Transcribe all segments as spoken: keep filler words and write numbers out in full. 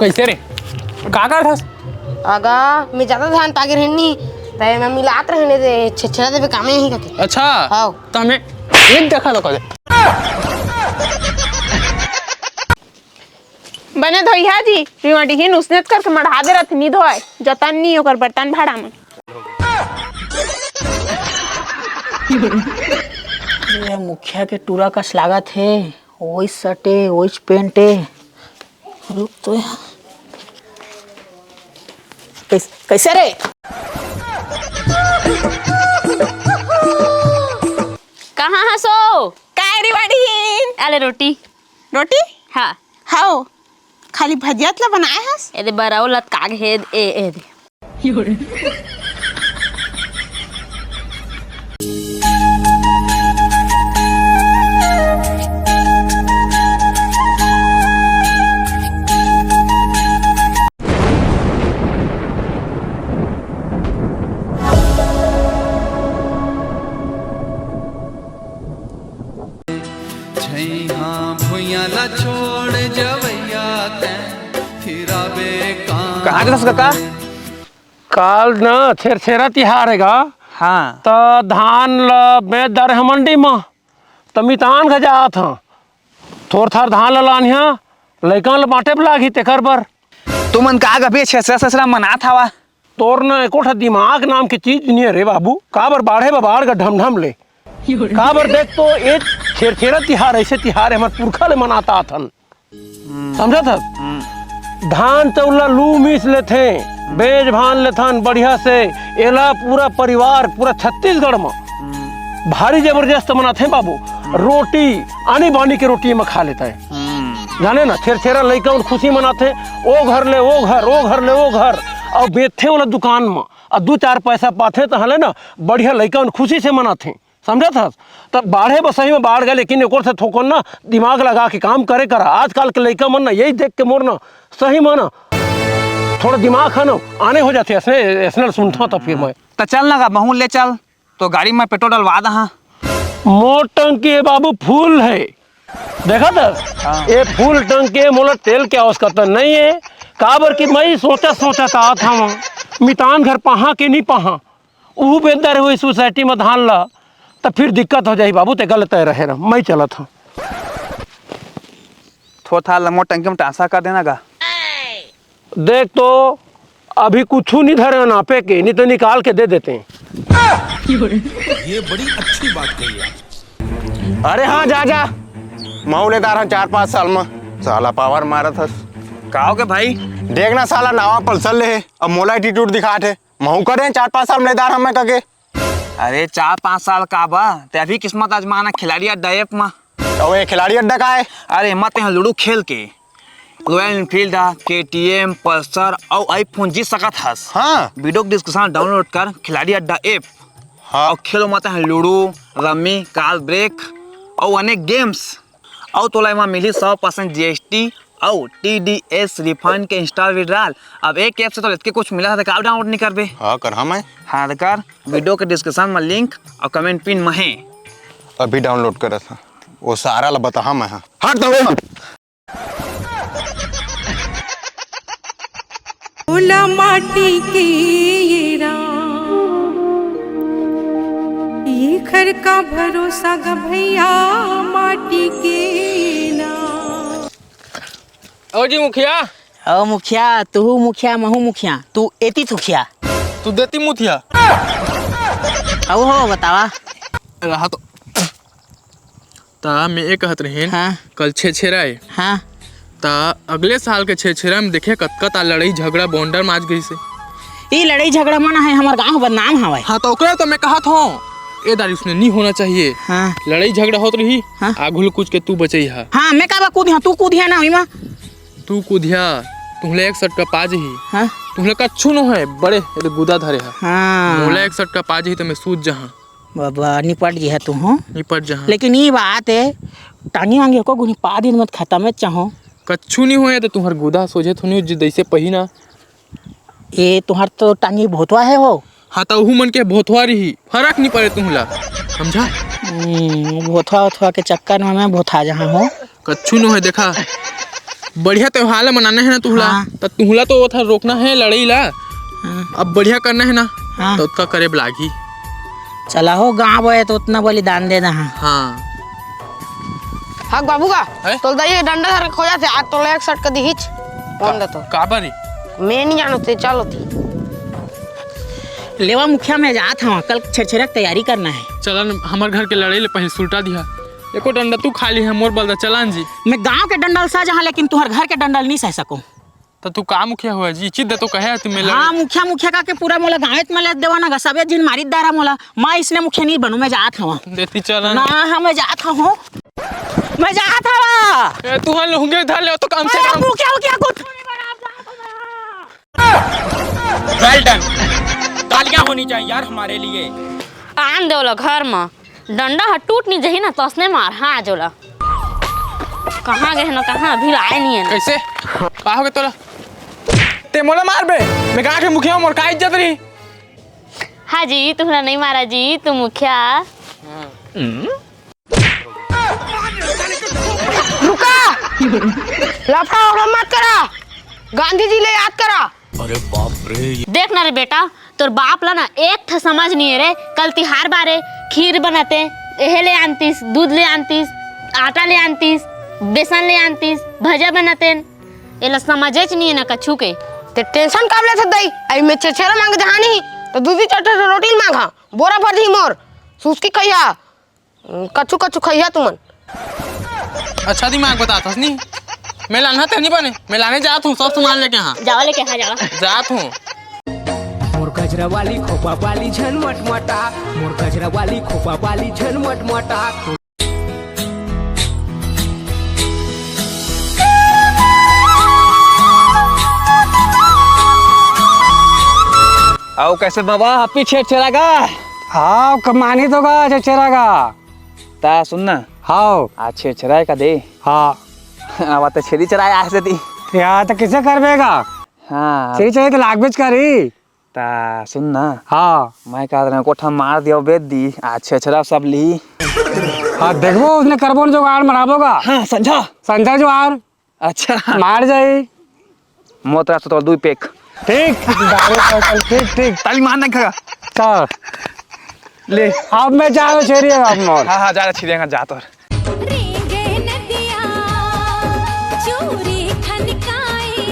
कइसे रे? का करत हस? अगा, मैं जादा धान पागे रहेन नी, त मैं मिलात रहेन दे, छेछरा देबे कामे ही कके। अच्छा। हव। त मैं एक देखा लो कदे। बने धोइहा जी, रिवाडिहिन उसनेच करके मढ़ा दे रथ नी धोय, जतन नी ओकर बर्तन भाड़ा मन। ये मुखिया के टूरा कस लागत हे। ओइस शर्ट ए, ओइस पैंट ए। रुक तो यहाँ। कैस-, कैसे रे? कहाँ हसो? काय रे बाड़ी? आले रोटी। रोटी? हाँ। हाओ। खाली भजिया ला बनाए हस? एदे बराओ लत काग हे, ए, ए दे। छैहा भुइयां ला छोड़ जवैया तैं, फिर आबे कहाँ चलस कका? काल न छेरछेरा तिहार हे गा। हाँ। त धान ल बेच डारे हन मंडी म, त मितान घर जात हन। थोर थार धान ल लानिहा, लइका ल बांटे बर लागही तेकर बर। तुमन का अभी छेरछेरा ससरा मनात हवा? तोर न एको ठा दिमाग नाम के चीज नइ हे रे बाबू। काबर बाढ़े बा बाढ़ गा ढमढम ले। काबर देख तो ए छेरछेरा तिहार, अइसे तिहार हे हमर पुरखा ले मनात आत हन। समझत हस? धान चाउर ला लू मीस लेथे, बेच भान लेथन बढ़िया से, एला पूरा परिवार, पूरा छत्तीसगढ़ म भारी जबरदस्त मनाथे बाबू। रोटी, आनी बानी के रोटी म खा लेथे। जाने ना, छेरछेरा लइका मन खुशी मनाथे, ओ घर ले ओ घर, ओ घर ले ओ घर, अउ बेचथे ओला दुकान म, अउ दू चार पैसा पाथे, त हले ना, बढ़िया लइका मन खुशी से मनाथे। समझत हस? त बाढ़े बस सही में बाढ़ गे, लेकिन एकर से थोकन ना दिमाग लगा के काम करे करा। आजकल के लइका मन ना यही देख के मोर ना सही में ना थोड़ा दिमाग ह ना आने हो जाथे। ऐसने, ऐसने सुनथव त फिर मैं। त चल ना गा, महूं ले चल, तो गाड़ी में पेट्रोल डलवा दहा। मोर टंकी हे बाबू, फुल हे। देखत हस? हाँ। ए फुल टंकी हे, मोला तेल के आवश्यकता नइ हे। काबर कि मैं सोचत सोचत आत हवं, मितान घर पाहा के नइ पाहा। उहू बेंदर होई सोसाइटी म धान ला, त फिर दिक्कत हो जाही बाबू, ते गलत है रहे ना, मैं चलत हूँ। थोर थार ल मोर टंकी म ट्रांसफर कर देना गा। देख तो, अभी कुछू नहीं धरे नापे के, नहीं तो निकाल के दे देते हैं। ये बड़ी अच्छी बात कही आप। अरे हाँ, जा, जा। महूं लेदार हंव चार पाँच साल म। साला पावर मारत हस। का होगे भाई? देख ना साला, नवा पल्सर ले हे, अब मोला एटीट्यूड दिखात हे। महूं करे चार पाँच साल म लेदार हंव मैं कके। अरे चार पाँच साल का बा, ते अभी किस्मत आजमाना खिलाड़ी अड्डा ऐप म। अउ ये खिलाड़ी अड्डा का हे? अरे एमा तेहा लूडो खेल के रॉयल एनफील्ड, केटीएम, पल्सर अउ आईफोन जीत सकत हस। हाँ। वीडियो के डिस्क्रिप्शन डाउनलोड कर, खिलाड़ी अड्डा ऐप। हाँ। अउ खेल म तेहा लूडो, रमी, कार ब्रेक अउ अनेक गेम्स। अउ तोला एमा मिलही सौ परसेंट जीएसटी अउ टीडीएस रिफंड के इंस्टा विड्रॉल। अब एक ऐप से तो इतके कुछ मिलत हे, त का डाउनलोड नहीं करबे? हाँ, करहूँ मैं। हाँ, त कर। वीडियो के डिस्क्रिप्शन म लिंक अउ कमेंट पिन म हे। अभी डाउनलोड करत हंव। वो सारा ला बताहूँ मैं, हाँ। हट तो। ओला माटी के ये राम, ये घर का भरोसा गा भैया, माटी के ना। ओ जी मुखिया। ओ मुखिया, तू मुखिया, महू मुखिया, तू एती थुखिया। तू देती मुखिया। अउ हो बतावा। रहा तो। त मैं ए कहत रहेन, हाँ। कल छेरछेरा ए। हाँ। त अगले साल के छेरछेरा म देखे कतका त लड़ई झगड़ा बौंडर माज गइसे। ई लड़ई झगड़ा मन हे, हमर गांव बदनाम हवय। हाँ, त ओकरे तो मैं कहत हंव, ए दारी उसने नी होना चाहिए। हाँ। लड़ई झगड़ा होत रही, हाँ। आगू ल कूद के तू बचई हा। हाँ, मैं काबर कूदिहा, तू कूदिहा ना ओइमा। तू कूदिहा, तुहला एक सटका पा जही। हाँ। तुहला कच्छु नो हे, बड़े एदे गुदा धरे हा। हाँ। मोला एक सटका पा जही त मैं सूत जहा। बाबा, निपट जिहा तू, हो? निपट जहा। लेकिन ई बात हे, टांगी वांगी एको गुनी पा दिन मत खतम हे चाहो। कच्छु नहीं होए, तो तुहर गुदा सोझे थोनी हो, जैसे पहिना। ए, तुहर तो टांगी भोतवा हे हो। हाँ, तो उहू मन के भोतवा रही, फरक नहीं पड़े तुहला, समझा? हम्म, भोतवा, भोतवा के चक्कर में मैं भोथा जहा हो। कच्छु नहीं होए, देखा। बढ़िया त्योहार ला मनाना हे ना तुहला, हाँ। त तुहला तो ओथा रोकना हे लड़ई ला। हाँ। अब बढ़िया करना हे ना, हाँ। त ओतका करे ब लागही। चला हो, गाँव हे त ओतना बलिदान दे दहा। हाँ। हक बाबू का, हैं? तोर दाई डंडा धर के खोजथे, आज तोला एक सटका दिहिच। का-, डंडा तो। काबर रे? मैं नहीं जानत हे, चल ओती। लेवा मुखिया, मैं जात हवं, कल छेरछेरा के तैयारी करना हे। चला न, हमर घर के लड़ई ले पहिले सुलटा दिहा। एको डंडा तू खा लिहा, मोर बलदा चला न जी। मैं गांव के डंडा ल सह जहां, लेकिन तुहर घर के डंडा ल नहीं सह सकों। त तू का मुखिया होय जी? चित दे तो कहे तू, मैं लड़- हाँ, मुखिया, मुखिया का के पूरा मोला गाँवेच में ले देवा ना गा, सबे झिन मारी दारा मोला। मैं इसने मुखिया नहीं बनूं, मैं जात हवं। देती चला ना। ना, हाँ, मैं जात हवं, मैं जात हवं। ए, तू हाँ लुंगे धर ले तो कम से अरे, कम। मुखिया, मुखिया कुछ वेल डन। तालियां होनी चाहिए यार हमारे लिए। आन दे ओला घर म, डंडा ह टूट नहीं जही ना, तसने मार, हाँ, जोला। कहाँ गए ना, कहाँ, अभी आए नहीं है ना। कैसे? का हो गया तोला? ते मोला मार बे, मैं गाँव के मुखिया हूँ, मोर का इज्जत रही? हाँ जी, तुहला नहीं मारा जी, तू मुखिया। रुका, लफड़ा वफड़ा मत करा, गांधी जी ले याद करा। अरे बाप रे। देख ना रे बेटा, तोर बाप ला ना एक ठा समझ नहीं है रे। कल तिहार बारे, खीर बनाते, एहे ले आनतीस, दूध ले आनतीस, आटा ले आनतीस, बेसन ले आनतीस, भजा बनाते, एला समझेच नहीं है ना कछु के। ते टेंशन काबर लेथस दाई? अई मैं छेरछेरा मांगे जहां नहीं, तो दूधी चट्टे से रोटी मांगा, बोरा भर दी मोर, सुस्की कहिया। कछु कछु खइहा तुमन। अच्छा दिमाग बताथस नी। मैं लानहा ते नहीं बने, मैं लाने जात हूँ, सब सामान लेके। हाँ, जावा लेके, हाँ, जावा। जात हूँ। मोर गजरा वाली खोपा वाली झन मटमटा, मोर गजरा वाली खोपा वाली झन मटमटा। आओ कैसे बाबा, आप पीछे छेरछेरा का? हाँ, कमानी तो का छेरछेरा का। ता सुन ना। हाव। आज छेरछेरा हे का दे? हाँ। अब तो छेरी चराए आए से ती। यार, तो किसे करबे का? हाँ। छेरी चराए तो लागबेच करी। ता सुन ना। हाँ। मैं कहा रहा कोठा मार दिया, बेच दी। आज छेरछेरा सब ली। हाँ, देखबो, उसने करबो न जुगाड़ मराबो का। हाँ, संझा। संझा जुगाड़। अच्छा। मार जाई। मोर तरफ से तो दुई पेक। ठीक, दारू बोतल, ठीक, ठीक। ताली मार ना खा। चल। ले। अब मैं जा रहा हूँ, छेरी अब मोर। हाँ, हाँ, जा रहा, छेरी, जा तोर। रेंगे नदिया, चूरी खनकाए।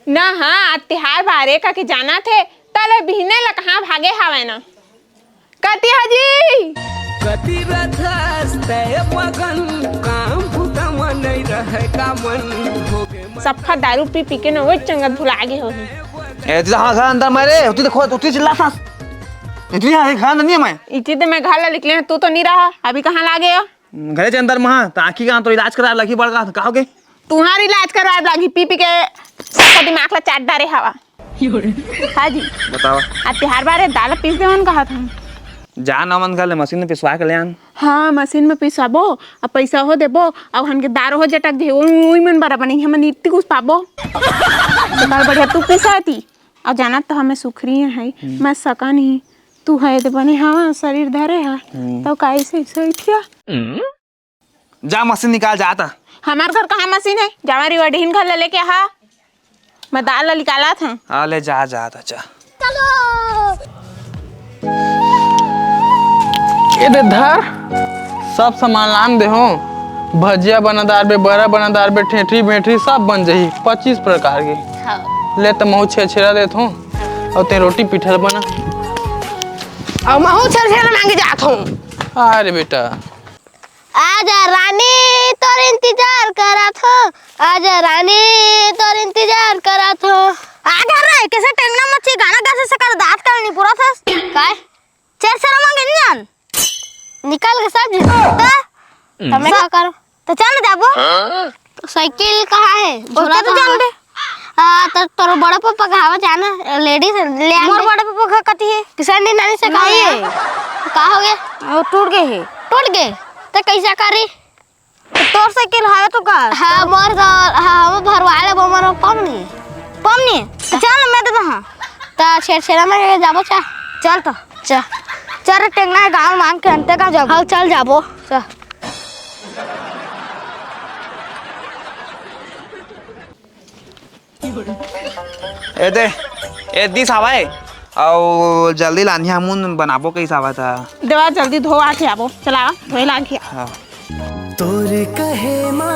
ना हाँ, आज तिहार बारे का के जाना थे, तले बिहने ल कहाँ भागे हावय ना। कतिहा जी। कति रथस तय मगन, काम बुता म नइ रहय का मन, भोगे मन। सफा दारू पी पी के न वही चंगत भुला गे होही। ए, तू हाँ, घर अंदर मारे, तू देखो, तू चिल्ला था। इतनी हाँ, घर अंदर नहीं है मैं। इतनी तो मैं घर ला निकले, तू तो नहीं रहा, अभी कहाँ लागे हो? घरे के अंदर महा, त आँखी का तो इलाज करा लगी बड़का, का हो गए? तुहार इलाज करवाए लागी, पी पी के सबका दिमाग ला चाट डारे हवा। हाँ जी। बतावा। आ तिहार बारे दाल पीस देवन कहा था। जा नमन घर ले मशीन में पिसवा के ले आन। हाँ, मशीन में पिसवाबो, अब पैसा हो देबो, अब हमके दार हो जटक जे, ओई, ओई मन बरा बने, हमन इत्ती कुछ पाबो। तो कल बढ़िया तू पिसा थी। अउ जानत तो हमें सुखरी है, हम्म। मैं सका नहीं। तू है तो बने, हाँ, शरीर धरे है। हम्म। तो काहे से, से उठिया? जा मशीन निकाल, जा ता। हमार घर कहाँ मशीन है? जावा रिवाडीन घर ले लेके हा। मैं दाल ला निकाला था। हाँ, ले जा, जा ता, जा। ये दे धर, सब सामान लान दे हो। भजिया बना दार बे, बरा बना दार बे, ठेठरी भेठरी सब बन जाही, पच्चीस प्रकार के। हाँ। ले त महू छेरछेरा देत हो, अउ ते रोटी पिठल बना। अउ महू छेरछेरा मांगे जात हो। अरे बेटा। आजा रानी तोर इंतजार करत हो, आजा रानी तोर इंतजार करत हो। आ घर रे, कैसे टेंगना मच्छी गाना गा से कर दांत काल नहीं पूरा था। काय? छेरछेरा मांगे नहीं जान। निकाल के सब जीत। तो मैं का करो? तो चल ना जाबो। हाँ? साइकिल कहाँ है? झोला तो जान दे। हाँ, तो तोर बड़ा पापा कहाँ जाना? लेडीज ले आन मोर दे। बड़ा पापा का कती है? किसान नी नानी से कहा नहीं है। है? का हो गया? वो टूट गए है। टूट गए? तो कैसा करी? तो तोर साइकिल है तो का? हाँ, मोर तो, हाँ, हम भरवा ले, वो मनो पम नहीं। पम नहीं? तो चल, मैं दे दो, हाँ। तो छेरछेरा में जाबो चा। चल तो। चल। चल रे, टेंगना है, गाँव मांग के अंते का जाबो। हाँ, चल जाबो। चल। ए दे, ए दिस हवय, अउ जल्दी लानिया, हमन बनाबो कइस आवत ह। देवा, जल्दी धो, आके आबो। चला, धोए लागिया। हाँ। तोर कहे मा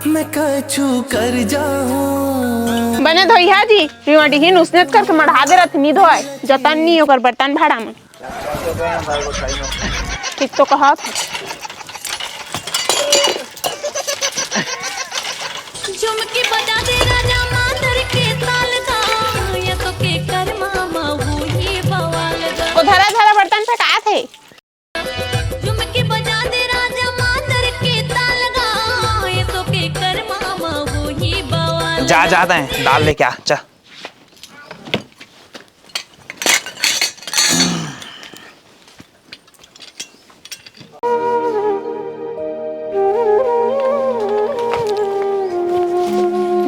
मैं कछु कर जाऊं। बने धोइहा जी, रिवटिहिन उसनेच करके मढ़ा दे रथ, नी धोए, जतन नी ओकर बर्तन भाड़ा मन। ठीक तो कहत। झुमकी बजा दे राजा मादर के ताल दा, या तो के करमा मा होई बवाल दा। ओ धरा धरा बर्तन फेंकात हे। झुमकी बजा दे राजा मादर के ताल दा, या तो के करमा मा होई बवाल जा, दा। जा दे, दाल लेके आ, जा।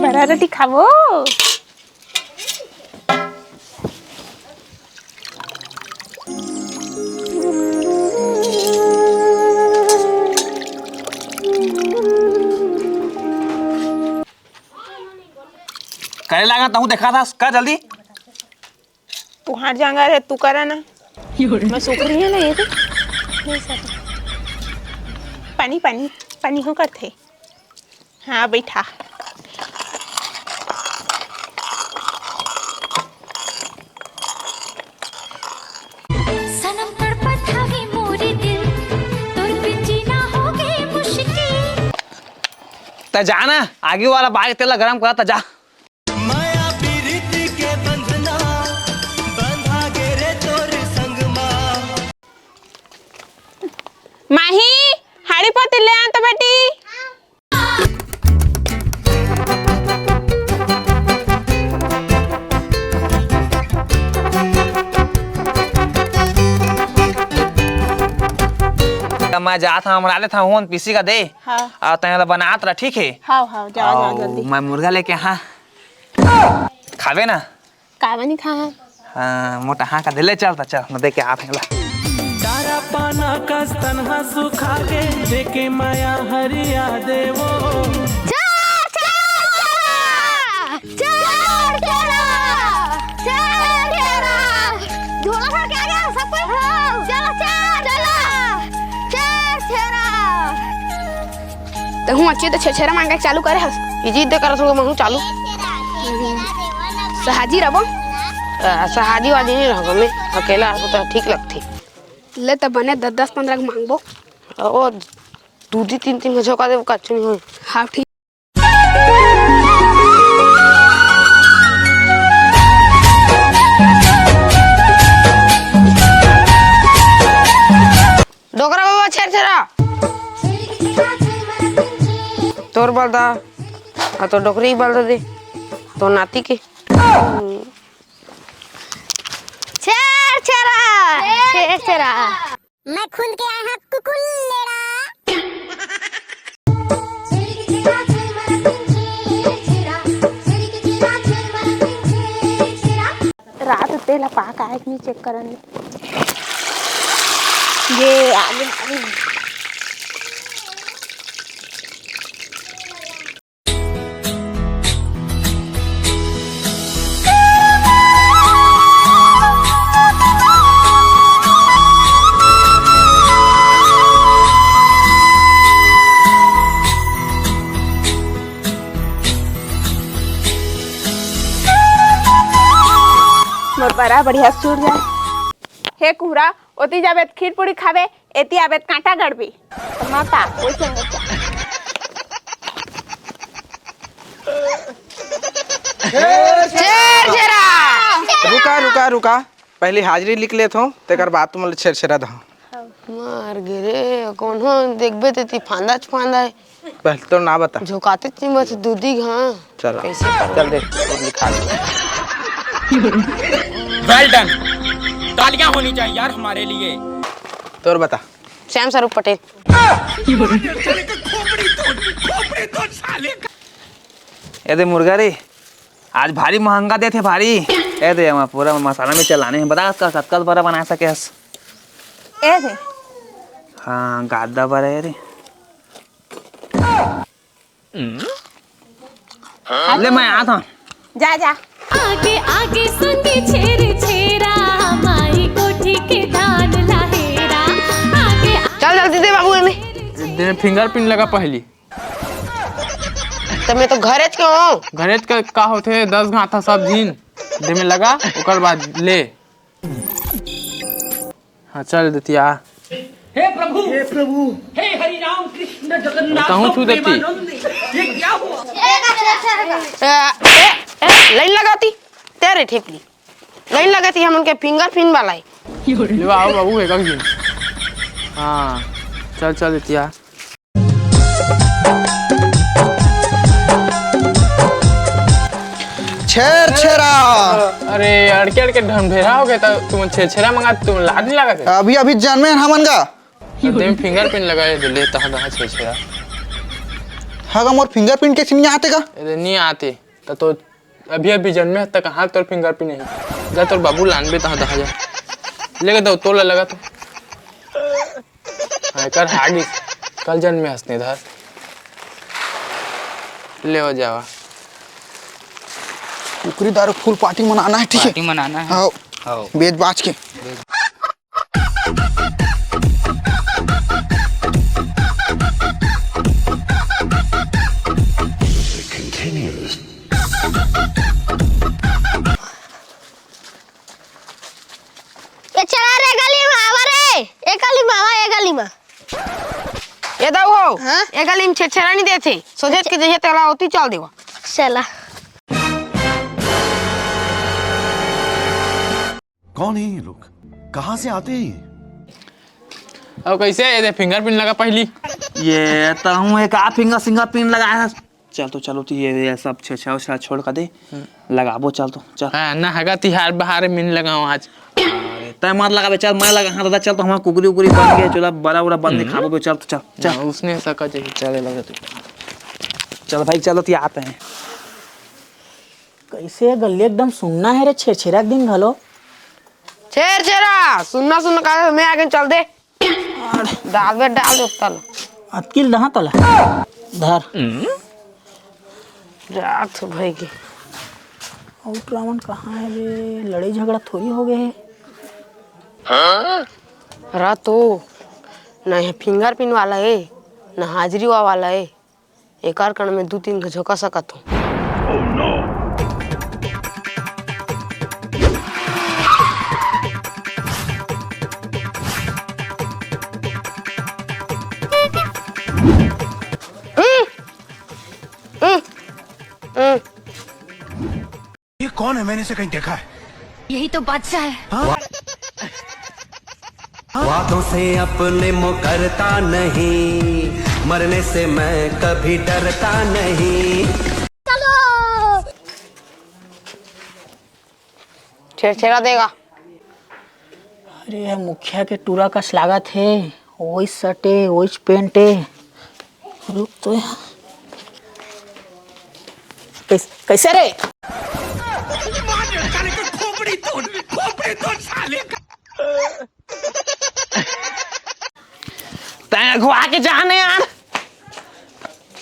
बड़ा रोटी खाबो। करे लागा तहूँ देखा था का जल्दी। तुहार जांगर है, तू करा ना। मैं सूख रही है ना ये तो। नहीं सर। पानी, पानी, पानी हो करथे। हाँ, बैठा। सनम तड़पत हवे मोरे दिल, तोर बिन जीना होगे मुश्किल। त जा ना, आगी वाला बार के तेल ला गरम करा, त जा। माया पीरित के बंधना बंधा गे रे तोर संग मा। माही, हाड़ी पोती ले आ तो बेटी। मैं जात हूँ, हमरा ले था हुन पीसी का दे। हाँ। आ, तैं ला बनात रह, ठीक है? हाँ, हाँ, जाओ, जाओ, आओ, जल्दी। मैं मुर्गा लेके, हाँ। खाबे ना? काबर नहीं खा? हाँ, मोटा हाँ का दे ले, चल त चल, मैं दे के आत हूँ ला। चारा पाना कस तनहा सुखा के, देके माया हरिया देवो। चार छेरा! चार छेरा! चार छेरा! झोला भर के आ गया सब कोई। हाँ। चलो, चार, चलो। चार छेरा। तहूँ अच्छे तो छेरछेरा मांगे चालू करे हस। ये जिद करत होगा महूँ चालू। सहाजी रहबो? अ, सहाजी वाजी नहीं रहबो, मैं अकेला रहबो तो ठीक लगथे। ले त बने दस दस पंद्रह के मांगबो। ओ, दू दी तीन तीन के झोंका देबो, कच्चू नहीं होई। हाँ, ठीक। डोकरा बाबा छेरछेरा। तोर बलदा, आ तोर डोकरी बलदा दे, तोर नाती के। छेरछेरा, छेरछेरा। मैं खुंद के आए हैं कुकुर लेड़ा। रात तेला पाक आए कि नहीं चेक करन दे। ये आगे, आगे। मोर बड़ा बढ़िया सूट जाए। हे कुहरा, ओती जाबे त खीर पूरी खाबे, एती आबे त कांटा गड़बी। त माता, ओइसे होता। छेरछेरा। रुका, रुका, रुका। पहली हाजिरी लिख लेत हूँ, तेकर बाद तुमन ल छेरछेरा दहूँ। मार गे रे, कोनो देखबे ते ती फांदा च फांदा है। पहले तो ना बता। झोंकाते च नहीं बस दूधी घा। चलो। कैसे करूँ? चल दे, और लिखा दे। Well done। तालियां होनी चाहिए यार हमारे लिए। तोर बता। श्याम स्वरूप पटेल। ये दे मुर्गा रे, आज भारी महंगा देथे भारी। ए दे, एमा पूरा मसाला में चलाने हैं। बता, कतका, कतका बड़ा बना सके हस? ए दे। हाँ, गादा बड़ा है रे। ले, मैं आता हूँ। जा, जा। आगे आगे संगी छेर छेरा, माई कोठी के धान ला हेरा। आगे चल जल्दी दे बाबू एमे। दे फिंगरप्रिंट लगा पहली। त मैं तो घरेच के हूँ। घरेच का, का होथे? दस गांठा सब झिन दे में लगा, ओकर बाद ले। हाँ, चल देतिया। हे प्रभु, हे प्रभु, हे हरि राम कृष्ण जगन्नाथ कहूँ छू देती। प्रेमानंद, ये क्या हुआ? ए, ए, ए, लाइन लगाती तेरे ठेपली, लाइन लगाती हमन के फिंगरप्रिंट वाला है। ले आओ बाबू, एक एक दिन। हाँ, चल चल देतिया। छेर छेरा। अरे, अड़के अड़के ढमढेरा हो गए, त तुम छेर छेरा मंगा, तुम लाज नहीं लगा? अभी अभी जन्मे हन हमन गा। तो दे फिंगरप्रिंट लगा दे, ले तहाँ दहा छेर छेरा। हाँ गा, मोर फिंगरप्रिंट के सिम नहीं आते का? अरे, नहीं आते। त तो अभी अभी जन्मे तक हाथ तोर फिंगरप्रिंट नहीं। जा तोर बाबू लानबे तहाँ दहा जा। लेके दो, तोला लगा तो। हाँ, एकर हागिस। कल जन्मे हसनी धर। ले हो जावा। कुकरी दारू फुल पार्टी मनाना है, ठीक है? पार्टी मनाना है। हाँ। हाँ। बेच बाच के। ए चला रे, गली में आवा रे, ए गली में आवा, ए गली में। ए दाऊ हो, हाँ? ए गली में छेरछेरा नहीं देथे, सोझे के जइसे तेला ओती चल देवा। चला। कौन है ये लोग? कहाँ से आते हैं ये? अब कैसे ये दे फिंगरप्रिंट लगा पहली? ये तहूँ एक आ फिंगर, फिंगरप्रिंट लगाया है। चल तो चलो, तो ये, ये सब छेछा उछा छोड़ कर दे। हम्म। लगाबो, चल तो, चल। हाँ, ना हगा तिहार बहार में लगाओ आज। अरे, तय मत लगाबे, चल, मैं लगा, हाँ, दादा, चल तो, हमारा कुकरी उकरी बन गया, चूल्हा बड़ा उड़ा बन के हम्म। खाबो, चल तो, चल, चल। ना, उसने ऐसा कर, जैसे चले लगे तू। चल भाई, चलो, तो आते हैं। कैसे गल्ली एकदम सुन्ना है रे, छेरछेरा के दिन घलो। छेरछेरा, सुन्ना, सुन्ना, कहा मैं आगे चल दे। डाल बे, डाल दे तल। अतकिल दहा तला। धर। रात भई गे। आउट रावण कहाँ है बे? लड़ाई झगड़ा थोड़ी हो गए है। रात तो ना यहाँ फिंगरप्रिंट वाला है, ना हाजिरी वाला है। एकर कन में दू तीन घ झोंका सकत हूँ। हम्म, हम्म, हम्म। ये कौन है? मैंने इसे कहीं देखा है। यही तो बादशाह है। हाँ? वादों से अपने मुकरता नहीं, मरने से मैं कभी डरता नहीं। छेरछेरा देगा। अरे, मुखिया के टूरा कस लागत हे, वही शर्ट हे, वही पैंट हे। रुक तो यहाँ। कैस-, कैसे रे? तैं अघुआ के जाने यार।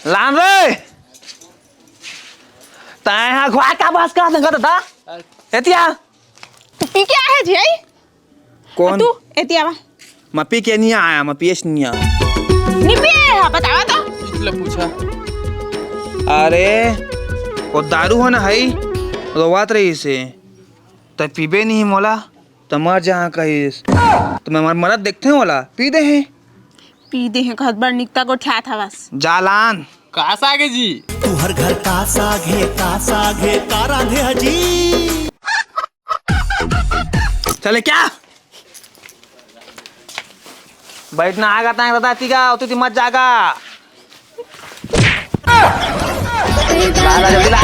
लान रे। तैं अघुआ का बस का संगत था? एतिया। पी के आए हे जी, आई? कौन? तू, एतिया वा। मैं पी के नहीं आया, मैं पिए नहीं आया। नहीं पिए है, बतावा तो। ले पूछा। अरे, वो दारू हो ना हई, रोवात रहिसे। त पीबे नहीं मोला, त मर जहाँ कहिस। त मैं मर-, मरत देखते हैं ओला, पी दे हैं। पी दे हैं, कहत बड़ निकता गोठियात हवस। जालान। का साग हे जी? तुहर घर का साग हे, का साग हे, का रांधे हजी? चले क्या? बैठना आगा तांग दादा तीगा, उतु ती मत जागा। ला, ला, जल्दी ला।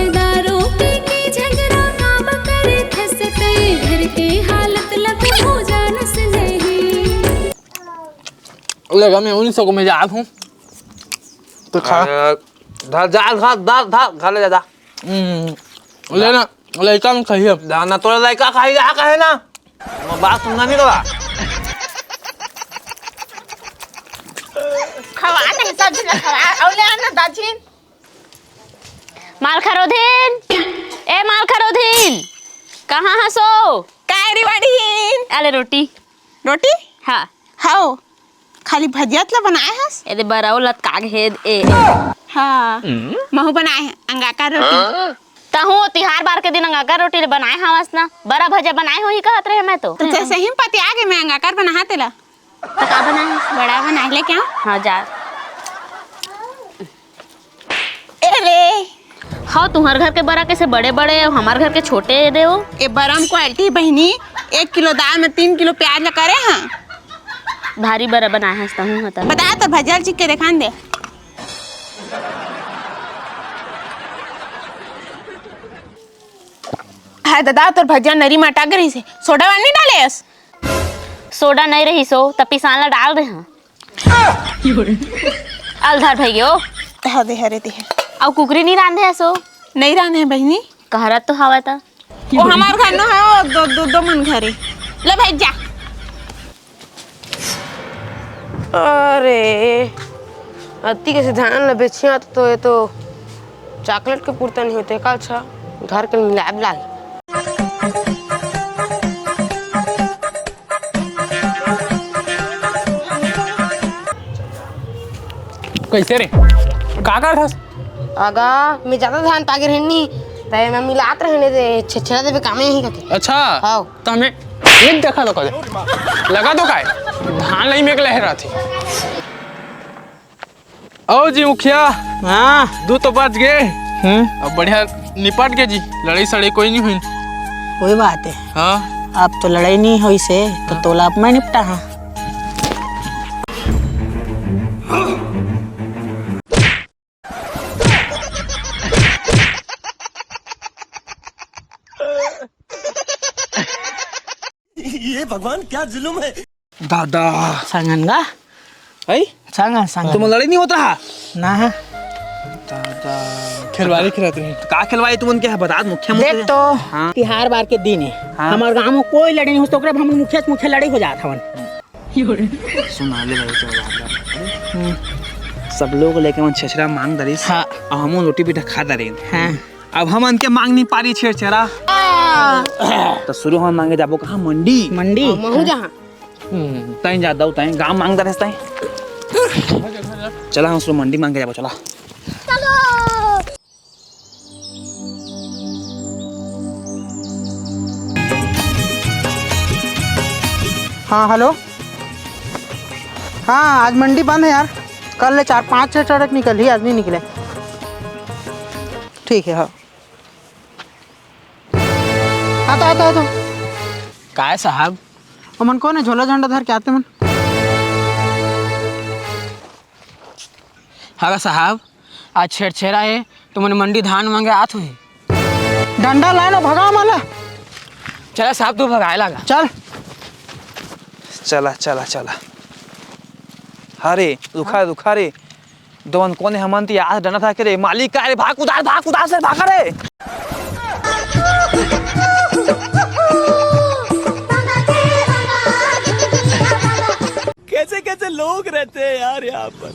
दारू पी के झगड़ा काम करे थस, कई घर के हालत लग हो जानस नहीं। ले गा, मैं उन्हीं सौ को मैं जात हूँ। तो खा। अरे, धर, जा, धर, धर, धर, खा ले जा, जा। हम्म, ले ना। लइका मन खाही। ना, ना, तोला लइका खाही, का कहे ना? मैं बात सुनना नहीं तोला। खवा नहीं, सब झन ला खवा, अउ ले आना दाझिन। मालखरोधिन, ए मालखरोधिन, कहाँ हस ओ? काय रे बड़िन? अले रोटी। रोटी? हाँ। हव, खाली भजिया ल बनाए हस? एदे बरऊ लतका गे हे ए। हाँ, महू बनाए हँव अंगाकर रोटी। तहूँ तिहार बार के दिन अंगाकर रोटी ल बनाए हवस ना, बरा भजिया बनाए होही कहत रहेंव मैं तो। त सही म पतिया गे, मैं अंगाकर बनाहूँ तेला। त का बनाए हस? बरा बनाए, लेके आँव? हाँ, जा। ए रे। हव, तुम्हर घर के बरा कइसे बड़े-बड़े अउ हमर घर के छोटे दे ओ। ए बरा म quality बहिनी, एक किलो दाल म तीन किलो प्याज ल करे हँव। भारी बरा बनाए हस तहूँ ह त। बता तो भजिया ल चीख के देखान दे। हाय ददा, तोर भजिया नरी म अटक गे रहिसे, सोडा वाला नइ डाले हस? सोडा नइ रहिस ओ, त पिसान ला डाल दे हँव। अलधर भइगे ओ। हदे हरे दे। अउ कुकरी नइ रांधे हस ओ? नइ रांधे हँव बहिनी। कहरत तो हवय त। ओ हमर घर न हे, ओ दो, दो, दो मन घर हे। ले भाई जा। अरे, अति कइसे धान ल बेचिया त, तो ये तो chocolate के पुरता नइ होते का? अच्छा, घर के मिलाब लाग। कइसे रे? का करत हस? अगा, मैं जादा धान पागे रहेन नी, त मैं मिलात रहेन दे, छेछरा देबे कामे ही कके। अच्छा। हव। त मैं एक देखा लो कदे। लगा दो काय? धान लई में एक लहर आथे। अउ जी मुखिया, हाँ। दू तो बच गे। हम्म। अब बढ़िया निपट गे जी, लड़ई सड़ई कोई नइ होइस। कोई बात हे। हाँ। अब तो लड़ई नइ होइसे, त हाँ। तोला अब मैं निपटाहूँ। ये भगवान क्या जुल्म है। दादा। संगन गा? अई? संगन, संगन। तुमन लड़ई नइ होत रहा? ना। दादा। खेलवारी खेलत रही। का खेलवारी तुमन के बतात मुखिया मुखिया देख तो, हाँ। तिहार बार के दिन हे। हाँ। हमर गाँव म कोई लड़ई नइ होइस, त ओकरे बर हमन मुखिया से मुखिया लड़ई हो जात हवन। सुना ले भाई, चल बात कर। हम्म। सब लोग लेके मन छेछरा मांग दरिस। हाँ। अउ हमन रोटी पीठा खा दरिन। हाँ। अब हमन के मांग नइ पारी छेरछेरा। त सुरू हमन मांगे जाबो कहाँ? मंडी। मंडी? महू जहाँ। हम्म, तैं जा दऊ, तैं गाँव मांग दरेस तैं। चला, हम सुरू मंडी मांगे जाबो, चला। हाँ, हेलो। हाँ, आज मंडी बंद हे यार, कल ले चार पाँच छः ट्रक निकलही, आज नइ निकले। ठीक हे, हाँ। आता, आता, आता। काय साहब? ओमन कोन हे, झोला झंडा धर के आते मन? हाँ साहब, आज छेरछेरा हे, तुमन मंडी धान मांगे आत होही। डंडा लाय ना, भगा माला। चला साहब, तू भगाए लागा। चल। चला, चला, चला। हरे, रुखा, रुखा रे। दोन कोने हमन ती आज डंडा था के रे। मालिक का रे, भाग उधार, भाग उधार से भाग रे। कैसे कैसे लोग रहते हैं यार यहाँ पर।